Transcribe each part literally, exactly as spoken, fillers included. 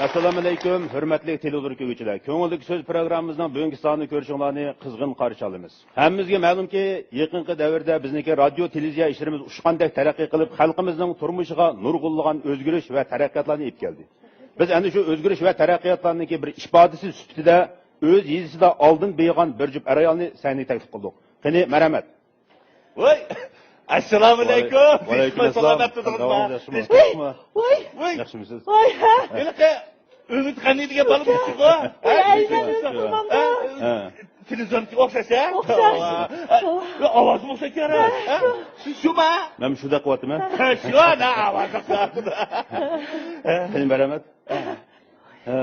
ئەسسالامۇئەلەيكۇم، ھۆرمەتلىك تېلېۋىزور كۆرگۈچىلەر. كۆڭۈلدىكى سۆز پروگراممىمىزنىڭ بۈگۈنكى سانىنى كۆرۈشۈڭلارنى قىزغىن قارشى ئالىمىز. ھەممىمىزگە مەلۇمكى، يېقىنقى دەۋردە بىزنىڭكى رادىيو، تېلېۋىزىيە ئىشلىرىمىز ئۇچقاندەك تەرەققىي قىلىپ، خەلقىمىزنىڭ تۇرمۇشىغا نۇرغۇنلىغان ئۆزگىرىش ۋە تەرەققىياتلارنى ئېلىپ كەلدى. بىز ئەنە شۇ ئۆزگىرىش ۋە تەرەققىياتلارنىڭكى بىر ئىپادىسى سۈپىتىدە ئۆز يېزىسىدا ئالدىن بېيىغان بىر جۈپ ئەر-ئايالنى سەھنىگە تەكلىپ قىلدۇق. قېنى، مەرھەمەت. ۋاي، ئەسسالامۇئەلەيكۇم. ۋەئەلەيكۇم ئەسسالام. سالامەتمىسىز؟ ياخشىمۇ؟ ۋاي، ۋاي. ياخشىمۇسىز؟ ۋاي، ھە. ھېلىقى ئۈمىد غەنى دېگەن بالا بۇ. ۋاي، ھە؟ ئەينەن ئۆزۈم ماندا. ھە. تېلېۋىزورنىڭكىغا ئوخشاش، ھە؟ ئوخشاش. ۋا. ھە، ئاۋازىمۇ ئوخشاش يارا. ھە؟ شۇ، شۇما؟ مەن شۇنداق قىلىۋاتىمەن. ھە، شۇ، ئانا ئاۋازى. قېنى، مەرھەمەت. ھە،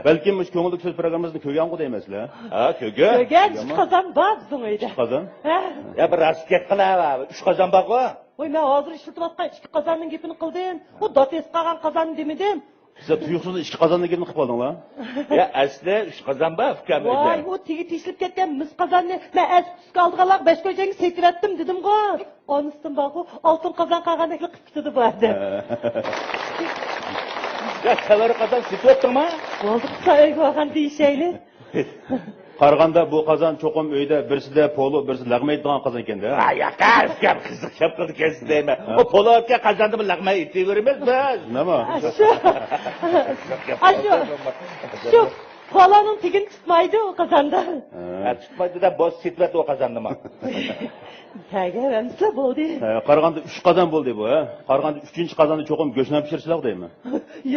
بەلكىم مۇشۇ كۆڭۈلدىكى سۆز پروگراممىسىنى كۆرگەنغۇ دەيمەنسىلەر؟ ھە، كۆرگەن. كۆرگەن، ئىككى قازان بار بىزنىڭ ئۆيدە. ئىككى قازان؟ ھە. يا، بىر راست گەپ قىلە، ئۈچ قازان بارغۇ. ۋاي، مەن ھازىر ئىشلىتىۋاتقان ئىككى قازاننىڭ گېپىنى قىلدىم. ئۇ داتېس قالغان قازاننى دېمىدىم. سىلەر تۇيۇقسىزلا ئىككى قازاننىڭ گېپىنى قىلىپ قالدىڭلار. يا، ئەسلى ئۈچ قازان بار، ئۇكام، ئۆيدە. ۋاي، ئۇ تېگى تېشىلىپ كەتكەن مىس قازاننى مەن ئەسكى تۈسكە ئالىدىغانلارغا بەش كوي جەڭگە سېتىۋەتتىم دېدىمغۇ. ئانىسىدىن بارغۇ، ئالتۇن قازان قالغاندەكلا قىلىپ كېتىدۇ بۇ ئادەم. يا، تەۋەر قازان سېتىۋەتتىڭما؟ بولدى، قىسا ئۆيگە بارغاندا دېيىشەيلى. قارىغاندا بۇ قازان چوقۇم ئۆيدە بىرسىدە پولۇ، بىرسىدە لەغمەن ئېتىدىغان قازان ئىكەن-دە. ھە، ياق، ئۇكام، قىزىق گەپ قىلىدىكەنسىز دەيمەن. ھە. ئۇ پولۇ ئەتكەن قازاندا بىر لەغمەن ئېتىۋېرىمىز بىز. نېمە؟ شۇ. شۇ. شۇ. پولۇنىڭ تېگىنى تۇتمايدۇ ئۇ قازاندا. ھە. ھە، تۇتمايدۇ-دە، بولسا سېتىۋەت ئۇ قازاننىمۇ. تەگەر ئەمسە بولدى. ھە، قارىغاندا ئۈچ قازان بولدى بۇ، ھە؟ قارىغاندا ئۈچىنچى قازاندا چوقۇم گۆشنان پىشۇرىسىلەر دەيمەن.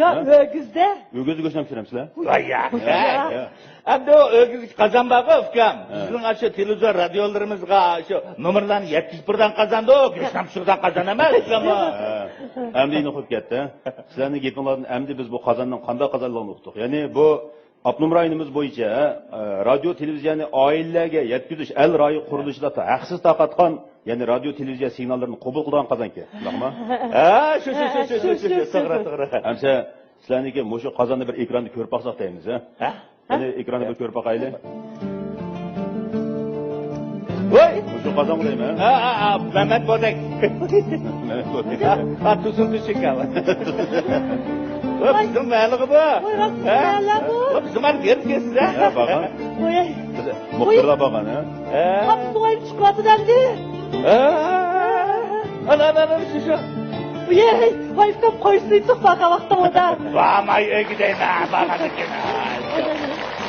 يا، ھە؟ ئۆگۈزدە. ئۆگۈزدە گۆشنان پىشۇرەمسىلەر؟ ۋاي يا. ھە. ئەمدى ئۇ ئۆگۈز قازان بارغۇ، ئۇكام. ھە. بىزنىڭ ئاشۇ تېلېۋىزور، رادىيولىرىمىزغا شۇ نومۇرلارنى يەتكۈزۈپ بېرىدىغان قازاندۇ، گۆشنان پىشۇرىدىغان قازان ئەمەس، ئۇكام. ھە. ئەمدى ئېنىق بولۇپ كەتتى. سىلەرنىڭ گېپىڭلاردىن ئەمدى بىز بۇ قازاننىڭ قانداق قازانلىقىنى ئۇقتۇق. يەنى بۇ ئاپتونوم رايونىمىز بويىچە، ئە، رادىيو، تېلېۋىزىيەنى ئائىلىلەرگە يەتكۈزۈش، ئەل رايى قۇرۇلۇشىدا ھەقسىز تارقاتقان، يەنى رادىيو، تېلېۋىزىيە سىگناللىرىنى قوبۇل قىلىدىغان قازانكەن، شۇنداقمۇ؟ ھە، شۇ، شۇ، شۇ، شۇ، شۇ، شۇ، شۇ، شۇ، شۇ، شۇ، توغرا، شۇ. توغرا. ئەمسە سىلەرنىڭكى مۇشۇ قازاننى بىر ئېكراندا كۆرۈپ باقساق دەيمىز، ھە؟ ھە؟ قېنى، ئېكراندا بىر كۆرۈپ باقايلى. ۋاي! مۇشۇ قازانغۇ دەيمەن. ھە، ھە، ھە، مەمەت بودەك. مەمەت بودەك. ھە، ھە، تۇزۇم تۈشۈك ھە. ۋاي، بىزنىڭ مەھەللىگە بۇ. ۋاي، راست ھە؟ مەھەللە بۇ. ۋاي، بىزنىڭ مەھەللىگە كەلسىز ھە. ھە، بارغان. ۋاي. مۇخبىرلار بارغان ھە. ھە. قاپسىغاينى چىقىۋاتىدۇ ئەمدى. ھە. ئانا، ئانا، ئانا، شۇ، شۇ. ۋاي، ۋاي، ئۇكام، قويسىدىتۇق بارغان ۋاقتىڭدا. بارماي ئۆيگە دەيمەن، بارغاندىن كېيىن.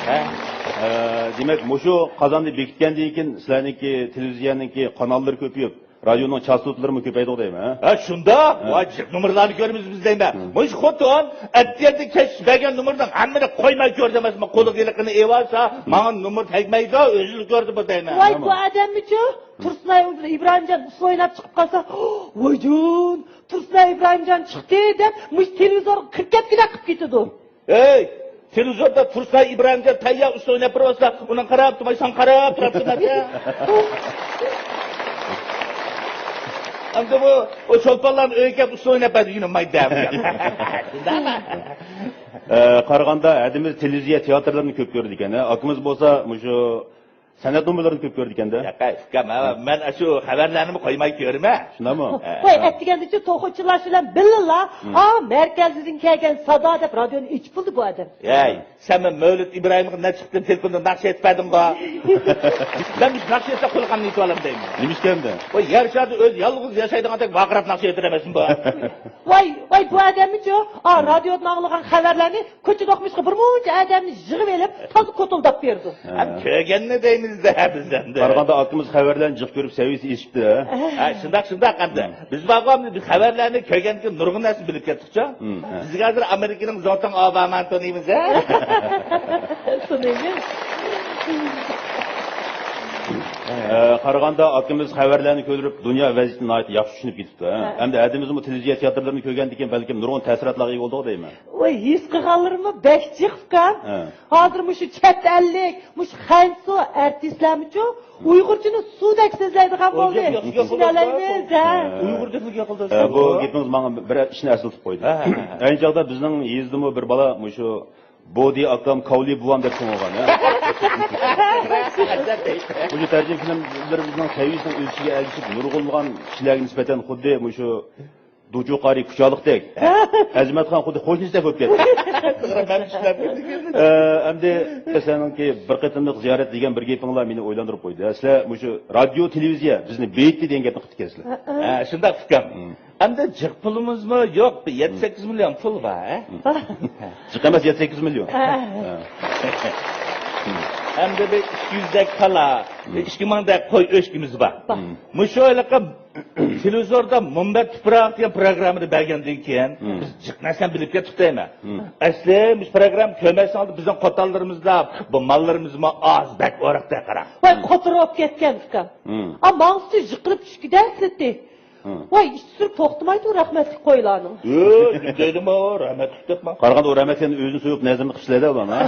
ھە؟ ئە، دېمەك، مۇشۇ قازاننى بېكىتكەندىن كېيىن سىلەرنىڭكى تېلېۋىزىيەنىڭكى قاناللىرى كۆپىيىپ، رادىيونىڭ چاستوتىلىرىمۇ كۆپەيدىغۇ دەيمەن، ھە؟ ھە، شۇنداق. ھە. ۋاي، جىق نومۇرلارنى كۆرىمىز بىز دەيمەن. ھە. مۇشۇ خوتۇن ئەتىگەندە كەچ بەرگەن نومۇرنىڭ ھەممىنى قويماي كۆردى ئەمەسمۇ، قولىغا ھېلىقىنى ئېلىۋالسا، ماڭا نومۇر تەگمەيدۇ، ئۆزىلا كۆردى بۇ دەيمەن. ۋاي، بۇ ئادەممىچۇ؟ تۇرسۇنئاي ئىبراھىمجان ئۇسسۇل ئويناپ چىقىپ قالسا، ۋايجان، تۇرسۇنئاي ئىبراھىمجان چىقتى دەپ، مۇشۇ تېلېۋىزورغا كىرىپ كەتكۈدەك قىلىپ كېتىدۇ. ھەي، تېلېۋىزوردا تۇرسۇنئاي ئىبراھىمجان تەييار ئۇسسۇل ئويناپ بېرىۋاتسا، ئۇنىڭغا قاراپ تۇرماي ساڭا قاراپ تۇرۇپتۇ. ئەمدى بۇ، ئۇ چولپانلارنى ئۆيگە كەپ ئۇسسۇل ئويناپ بەردى، يۇنۇماي دەپ. ئە، قارىغاندا ھەدىمىز تېلېۋىزىيە تىياتىرلىرىنى كۆپ كۆرىدىكەن، ھە؟ ئاكىمىز بولسا مۇشۇ سەنئەت نومۇرلىرىنى كۆپ كۆرىدىكەن-دە. ياق، ئۇكام، ھە، مەن ئاشۇ خەۋەرلەرنىمۇ قويماي كۆرىمەن. شۇنداقمۇ؟ ھە. ۋاي، ئەتىگەندىچۇ توخۇچىلار بىلەن بىللىلا، ھە. ئا، مەركەزدىن كەلگەن سادا دەپ رادىيونى ئېچىپ بولدى بۇ ئادەم. ھەي، سەنمۇ مەۋلۇت ئىبراھىمغا نەچچە قېتىم تېلېفوندا ناخشا ئېيتىپ بەردىڭغۇ؟ مەن مۇشۇ ناخشا ئېيتسا قۇلىقىمنى يېتىۋالامدۇ دەيمەن. نېمىشكەندە؟ ۋاي، يەر شارىدا ئۆزى يالغۇز ياشايدىغاندەك ۋارقىراپ ناخشا ئېيتىدۇ ئەمەسمۇ بۇ؟ ۋاي، ۋاي، بۇ ئادەممىچۇ، ئا، رادىيودىن ئاڭلىغان خەۋەرلەرنى كوچا دوقمۇشقا بىر مۇنچە ئادەمنى يىغىپ ئېلىپ، تازا كوتۇلداپ بېرىدۇ. ھە. ھەم كۆرگەننى دەيمىز-دە بىز ئەمدى. قارىغاندا ئاكىمىز خەۋەرلەرنى جىق كۆرۈپ سەۋىيىسى ئېشىپتۇ. ھە، شۇنداق، شۇنداق ئەمدى. بىز بارغۇ ئەمدى بىز خەۋەرلەرنى كۆرگەندىن كېيىن نۇرغۇن نەرسىنى بىلىپ كەتتۇقچۇ. ھە. بىزگە ھازىر ئامېرىكىنىڭ زوڭتىڭ ئوبامانى تونۇيمىز ھە. تونۇيمىز. ئە، قارىغاندا ئاكىمىز خەۋەرلەرنى كۆرۈپ دۇنيا ۋەزىيىتىنى ناھايىتى ياخشى چۈشىنىپ كېتىپتۇ. ھە. ھە. ئەمدى ھەدىمىزمۇ تېلېۋىزىيە تىياتىرلىرىنى كۆرگەندىن كېيىن بەلكىم نۇرغۇن تەسىراتلارغا ئىگە بولدۇق دەيمەن. ۋاي، ھېس قىلغانلىرىمۇ بەك جىق ئۇكام. ھە. ھازىر مۇشۇ چەت ئەللىك، مۇشۇ خەنزۇ ئارتىسلارمۇچۇ ئۇيغۇرچىنى سۇدەك سۆزلەيدىغان بولدى. ياخشى گەپ قىلدىڭىز. چۈشىنەلەيمىز، ھە. ئۇيغۇردەكلا گەپ قىلدىڭىز. ھە، بۇ گېپىڭىز ماڭا بىر ئىشنى ئەسلىتىپ قويدى. ھە، ھە، ھە. ئەينى چاغدا بىزنىڭ يېزىدىمۇ بىر بالا مۇشۇ بودى ئاكام، كاۋلى بوۋام دەپ چوڭ بولغان، ھە. مۇشۇ تەرجىمە فىلىملىرىمىزنىڭ سەۋىيەسىنىڭ ئۆسۈشىگە ئەگىشىپ نۇرغۇنلىغان كىشىلەرگە نىسبەتەن خۇددى مۇشۇ دوجۇقارى كۇچالىقتەك. ئەزىمەتخان خۇددى قوشنىسىدەك بولۇپ كەتتى. مەن چۈشلەپ كەتتىم. ئە، ئەمدى سىلەرنىڭكى بىر قېتىملىق زىيارەت دېگەن بىر گېپىڭلار مېنى ئويلاندۇرۇپ قويدى. سىلەر مۇشۇ رادىيو، تېلېۋىزىيە بىزنى بېيىتتى دېگەن گەپنى قىلىپ كەتكەنسىلەر. ھە، شۇنداق ئۇكام. ئەمدى جىق پۇلىمىزمۇ يوق، بىر يەتتە سەككىز مىليون پۇل بار، ھە؟ جىق ئەمەس، يەتتە سەككىز مىليون. ھە. ھە. ئەمدى بىر ئىككى يۈزدەك كالا، بىر ئىككى مىڭدەك قوي ئۆچكىمىز بار. بار. مۇشۇ ھېلىقى تېلېۋىزوردا مۇنبەت تۇپراق دېگەن پروگراممىنى بەرگەندىن كېيىن، بىز جىق نەرسىنى بىلىپ كەتتۇق دەيمەن. ئەسلى مۇشۇ پروگرامما كۆرمەيسىڭلار، بىزنىڭ قوتانلىرىمىزدا بۇ ماللىرىمىزمۇ ئاز، بەك ئورۇقتەك قاراڭ. ۋاي، قوتۇرۇپ كەتكەن ئۇكام. ئا، ماڭسىچۇ يىقىلىپ چۈشكۈدەك سېتى. ۋاي، ئىچى سۈرۈپ توختىمايدۇ رەھمەتلىك قويلارنىڭ. يوق، نېمە دەيدىما، رەھمەتلىك دەپما. قارىغاندا ئۇ رەھمەتلىكنى ئۆزىنى سۆيۈپ نەزىرىنى قىپسىلەيدۇ ئۇلارنىڭ.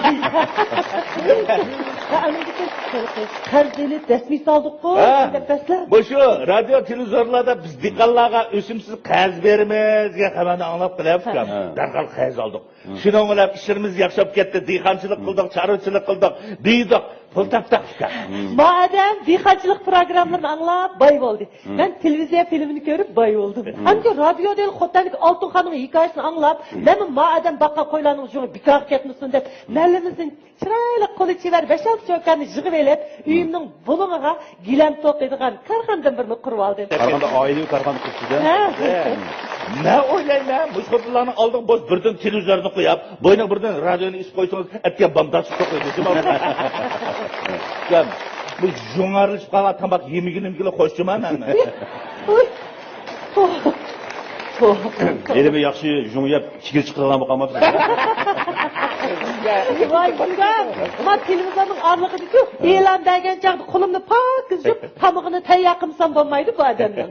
ھە، ئەمدى قەرز ئېلىپ دەسمىي سالدۇققۇ، ھە. دەپ بەسلەپ. مۇشۇ رادىيو، تېلېۋىزورلاردا بىز دېھقانلارغا ئۆسۈمسىز قەرز بېرىمىز دېگەن خەۋەرنى ئاڭلاپ قېلىپ، ھە. دەرھال قەرز ئالدۇق. شۇنىڭ بىلەن ئىشلىرىمىز ياخشى بولۇپ كەتتى، دېھقانچىلىق قىلدۇق، چارۋىچىلىق قىلدۇق، دېدۇق، پۇل تاپتۇق. ما ئادەم دېھقانچىلىق پروگراممىلىرىنى ئاڭلاپ باي بولدى. مەن تېلېۋىزىيە فىلىمىنى كۆرۈپ باي بولدۇم. ئەمدى رادىيودىن خوتەندىكى ئالتۇن خاننىڭ ھېكايىسىنى ئاڭلاپ، مەنمۇ ما ئادەم باققان قويلارنىڭ جۇڭى بىكارغا كەتمىسۇن دەپ، مەھەللىمىزدىن چىرايلىق قولى چېۋەر بەش-ئالتە چوكاننى يىغىۋېلىپ، ئۆيۈمنىڭ بۇلۇڭىغا گىلەم توقۇيدىغان كارخانىدىن بىرنى قۇرۇۋالدىم. قارىغاندا ئائىلىۋى كارخانا قۇرۇپسىز-دە. ھە. مەن ئويلايمەن، مۇشۇ خوتۇنلارنىڭ ئالدىغا بوش بىردىن تېلېۋىزورنى قويۇپ، بوينىغا بىردىن رادىيونى ئېسىپ قويسىڭىز، ئەتىگەن بامدات چىقىپ قويىدۇ. بۇ يۇڭارلىشىپ قالغان تاماق يېمىگىنىمگىلا خوشچۇما مەنمۇ. ھېلىمۇ ياخشى يۇڭ يەپ، چىگىل چىقىدىغان بولۇپ قالماپسىز. ۋاي، ئۇكام، ما تېلېۋىزورنىڭ ئارىلىقىدىچۇ ئېلان بەرگەن چاغدا قولۇمنى پاكىز يۇيۇپ، تامىقىنى تەييار قىلمىسام بولمايدۇ بۇ ئادەمنىڭ.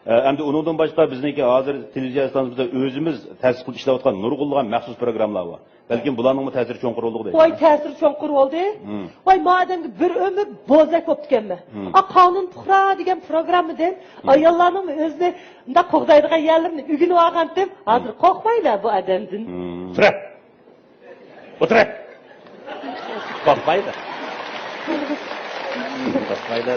ئە، ئەمدى ئۇنىڭدىن باشقا بىزنىڭكى ھازىر تېلېۋىزىيە ئىستانسىمىزدا ئۆزىمىز تەسىس قىلىپ ئىشلەۋاتقان نۇرغۇنلىغان مەخسۇس پروگراممىلار بار. بەلكىم بۇلارنىڭمۇ تەسىرى چوڭقۇر بولدىغۇ دەيمەن. ۋاي، تەسىرى چوڭقۇر بولدى. ۋاي، ما ئادەمگە بىر ئۆمۈر بوزەك بوپتىكەنمەن. ئا، قانۇن پۇقرا دېگەن پروگراممىدىن ئاياللارنىڭ ئۆزىنى مۇنداق قوغدايدىغان يەرلىرىنى ئۆگىنىۋالغانتىم. ھازىر قورقمايلا بۇ ئادەمدىن. تۇرە! ئولتۇرە! قورقمايدۇ. قورقمايدۇ.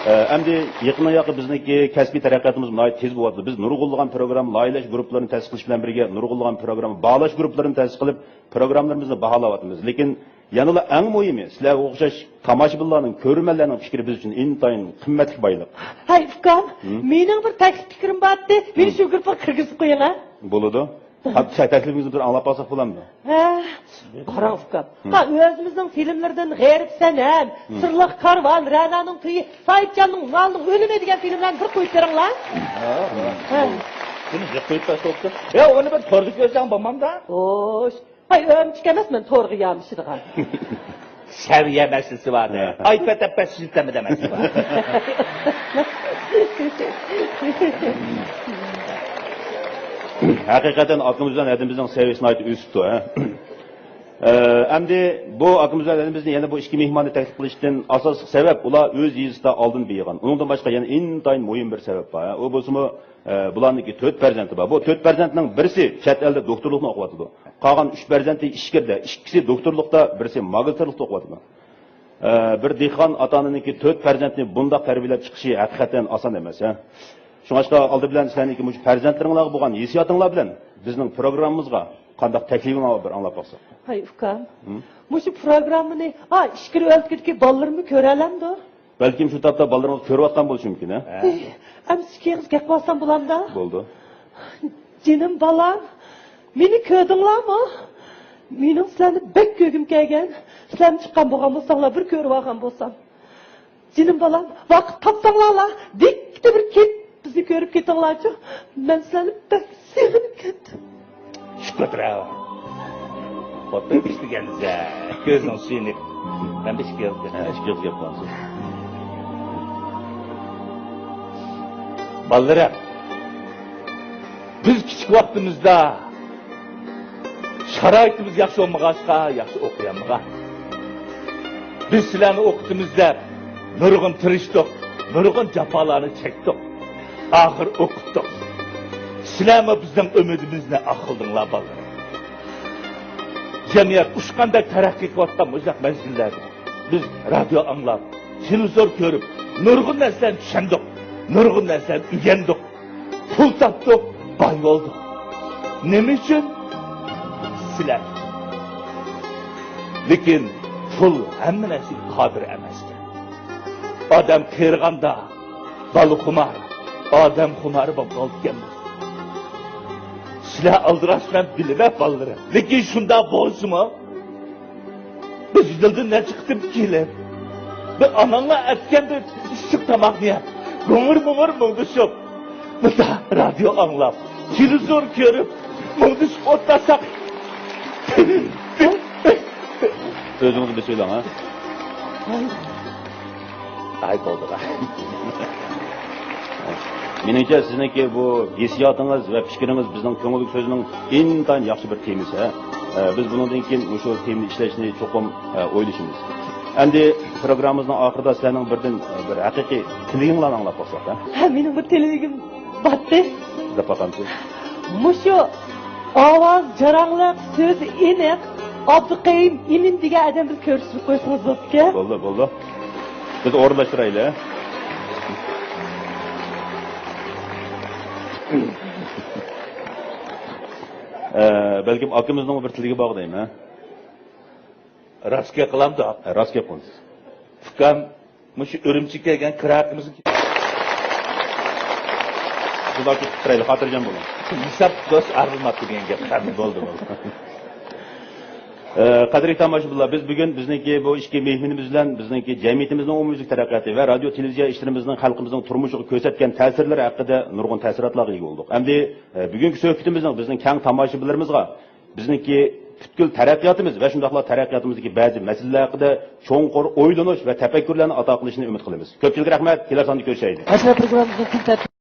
ئە، ئەمدى يېقىندىن ياقى بىزنىڭكى كەسپىي تەرەققىياتىمىز ناھايىتى تېز بولۇۋاتىدۇ. بىز نۇرغۇنلىغان پروگرامما لايىھەلەش گۇرۇپپىلىرىنى تەسىس قىلىش بىلەن بىرگە، نۇرغۇنلىغان پروگرامما باھالاش گۇرۇپپىلىرىنى تەسىس قىلىپ، پروگراممىلىرىمىزنى باھالاۋاتىمىز. لېكىن يەنىلا ئەڭ مۇھىمى، سىلەرگە ئوخشاش تاماشىبىنلارنىڭ، كۆرۈرمەنلەرنىڭ پىكرى بىز ئۈچۈن ئىنتايىن قىممەتلىك بايلىق. ھەي، ئۇكام، مېنىڭ بىر تەكلىپ پىكرىم بار ئىدى. مېنى شۇ گۇرۇپپىغا كىرگۈزۈپ قويۇڭ، ھە؟ بولىدۇ. تەكلىپىڭىزنى بىر ئاڭلاپ باقساق بولامدۇ؟ ھە، قاراڭ ئۇكام. ھە، ئۆزىمىزنىڭ فىلىملىرىدىن غېرىب سەنەم، سىرلىق كارۋان، رەنانىڭ تۆيى، ساھىبجاننىڭ مالىنىڭ ئۆلۈمى دېگەن فىلىملارنى بىر قويۇپ بېرىڭلار. ھە. بۇنى بىر قويۇپ بەرسە بوپتۇ. يا، ئۇنى بىر توردا كۆرسەڭ بولمامدا؟ خوش. ھاي، ئۆمۈچۈك ئەمەس مەن تورغا يامىشىدىغان. سەۋىيە مەسىلىسى بار. ھە. ئايپەد ئەپەس سىستېما دېمەسلىك بار. ھەقىقەتەن ئاكىمىز بىلەن ھەدىمىزنىڭ سەۋىيەسى ناھايىتى ئۆسۈپتۇ، ھە. ئە، ئەمدى بۇ ئاكىمىز بىلەن ھەدىمىزنى يەنە بۇ ئىككى مېھماننى تەكلىپ قىلىشتىن ئاساسلىق سەۋەب، ئۇلار ئۆز يېزىسىدا ئالدىن بېيىغان. ئۇنىڭدىن باشقا يەنە ئىنتايىن مۇھىم بىر سەۋەب بار، ھە. ئۇ بولسىمۇ، ئە، بۇلارنىڭكى تۆت پەرزەنتى بار. بۇ تۆت پەرزەنتنىڭ بىرسى چەت ئەلدە دوكتورلۇقنى ئوقۇۋاتىدۇ. قالغان ئۈچ پەرزەنتى ئىچكىرىدە، ئىككىسى دوكتورلۇقتا، بىرسى ماگىستىرلىقتا ئوقۇۋاتىدۇ. ئە، بىر دېھقان ئاتا-ئانىنىڭكى تۆت پەرزەنتنى بۇنداق تەربىيەلەپ چىقىشى ھەقىقەتەن ئاسان ئەمەس، ھە. شۇڭلاشقا ئالدى بىلەن سىلەرنىڭكى مۇشۇ پەرزەنتلىرىڭلارغا بولغان ھېسسىياتىڭلار بىلەن بىزنىڭ پروگراممىمىزغا قانداق تەكلىپىڭلار بار، بىر ئاڭلاپ باقساق. ھاي ئۇكام، ھە؟ مۇشۇ پروگراممىنى، ئا، ئىچكىرى ئۆلكىدىكى بالىلىرىممۇ كۆرەلەمدۇ؟ بەلكىم شۇ تاپتا بالىلىرىڭىز كۆرۈۋاتقان بولۇشى مۇمكىن، ھە؟ ئېھ، ئەمسە ئىككى ئېغىز گەپ قىلسام بولامدا؟ بولدى. جېنىم بالام، مېنى كۆردۈڭلارمۇ؟ مېنىڭ سىلەرنى بەك كۆرگۈم كەلگەن. سىلەرمۇ چىققان بولغان بولساڭلار، بىر كۆرۈۋالغان بولسام. جېنىم بالام، ۋاقىت تاپساڭلارلا، دىككىدە بىر كېلىپ بىزنى كۆرۈپ كېتىڭلارچۇ. مەن سىلەرنى بەك سېغىنىپ كەتتىم. شۈكۈر. خوتۇن ئىشلىگەنسە، كۆزنىڭ سۈيىنى. مەن بىر ئىككى يىل. ھە، ئىككى يىل گەپ قىلامسىز. بالىلىرىم، بىز كىچىك ۋاقتىمىزدا شارائىتىمىز ياخشى بولمىغاچقا، ياخشى ئوقۇيالمىغان. بىز سىلەرنى ئوقۇتىمىز دەپ نۇرغۇن تىرىشتۇق، نۇرغۇن جاپالارنى چەكتۇق. ئاخىر ئوقۇتتۇق. سىلەرمۇ بىزنىڭ ئۈمىدىمىزنى ئاقلىدىڭلار، بالىلىرىم. جەمئىيەت ئۇچقاندەك تەرەققىي قىلىۋاتقان مۇشۇنداق مەزگىللەردە بىز رادىيو ئاڭلاپ، تېلېۋىزور كۆرۈپ، نۇرغۇن نەرسىلەرنى چۈشەندۇق. نۇرغۇن نەرسىلەرنى ئۆگەندۇق، پۇل تاپتۇق، باي بولدۇق. نېمە ئۈچۈن؟ سىلەر. لېكىن پۇل ھەممە نەرسىگە قادىر ئەمەسكەن. ئادەم قېرىغاندا بالا خۇمار، ئادەم خۇمارى بولۇپ قالىدىكەن. سىلەر ئالدىراش، مەن بىلىمەن بالىلىرىم. لېكىن شۇنداق بولسىمۇ، بىز يىلدا نەچچە قېتىم كېلىپ، بىر ئاناڭلار ئەتكەندە ئىسسىق تاماقنى يەپ، گۇڭۇر-مۇڭۇر مۇڭدىشىپ، مۇنداق رادىيو ئاڭلاپ، تېلېۋىزور كۆرۈپ، مۇڭدىشىپ ئولتۇرساق. ئۆزىڭىز بىر سۆزلەڭ، ھە؟ ئاي، بولدى. مېنىڭچە، سىزنىڭكى بۇ ھېسسىياتىڭىز ۋە پىكرىڭىز بىزنىڭ كۆڭۈل سۆزىنىڭ ئىنتايىن ياخشى بىر تېمىسى، ھە؟ ئە، بىز بۇنىڭدىن كېيىن مۇشۇ تېمىنى ئىشلەشنى چوقۇم، ئە، ئويلىشىمىز. ئەمدى پروگراممىمىزنىڭ ئاخىرىدا سىلەرنىڭ بىردىن، ئە، بىر ھەقىقىي تىلىكىڭلارنى ئاڭلاپ باقساق، ھە؟ ھە، مېنىڭ بىر تىلىكىم باتتى. دەپ باقامسىز؟ مۇشۇ ئاۋاز جاراڭلىق، سۆزى ئېنىق، ئابدۇقەييۇم ئىمىن دېگەن ئادەم بىلەن كۆرۈشۈپ قويسىڭىز بوپتىكەن. بولدى، بولدى. بىز ئورۇنلاشتۇرايلى. ئە، بەلكىم ئاكىمىزنىڭ بىر تىلىكى بار دەيمەن. راست گەپ قىلامدۇ؟ ئە، راست گەپ قىلىمىز. ئۇكام، مۇشۇ ئۈرۈمچىگە كەلگەن كىراكىمىزنى خۇدا كۆتۈرۈپ تۇرايلى، خاتىرجەم بولۇڭ. ھېساب دوست ئايرىلماپتۇ دېگەن گەپ. بولدى، بولدى. ئە، قەدىرلىك تاماشىبىنلار، بىز بۈگۈن بىزنىڭكى بۇ ئىككى مېھمىنىمىز بىلەن بىزنىڭكى جەمئىيىتىمىزنىڭ ئومۇميۈزلۈك تەرەققىياتى ۋە رادىيو تېلېۋىزىيە ئىشلىرىمىزنىڭ خەلقىمىزنىڭ تۇرمۇشىغا كۆرسەتكەن تەسىرلىرى ھەققىدە نۇرغۇن تەسىراتلارغا ئىگە بولدۇق. ئەمدى، ئە، بۈگۈنكى سۆھبىتىمىزنىڭ بىزنىڭ كەڭ تاماشىبىنلىرىمىزغا بىزنىڭكى پۈتكۈل تەرەققىياتىمىز ۋە شۇنداقلا تەرەققىياتىمىزدىكى بەزى مەسىلىلەر ھەققىدە چوڭقۇر ئويلىنىش ۋە تەپەككۇرلارنى ئاتا قىلىشىنى ئۈمىد قىلىمىز. كۆپچىلىك رەھمەت، كېلەر ساندا كۆرۈشەيلى. ئاشۇ پروگراممىمىزنىڭ كۈن تەرتىپى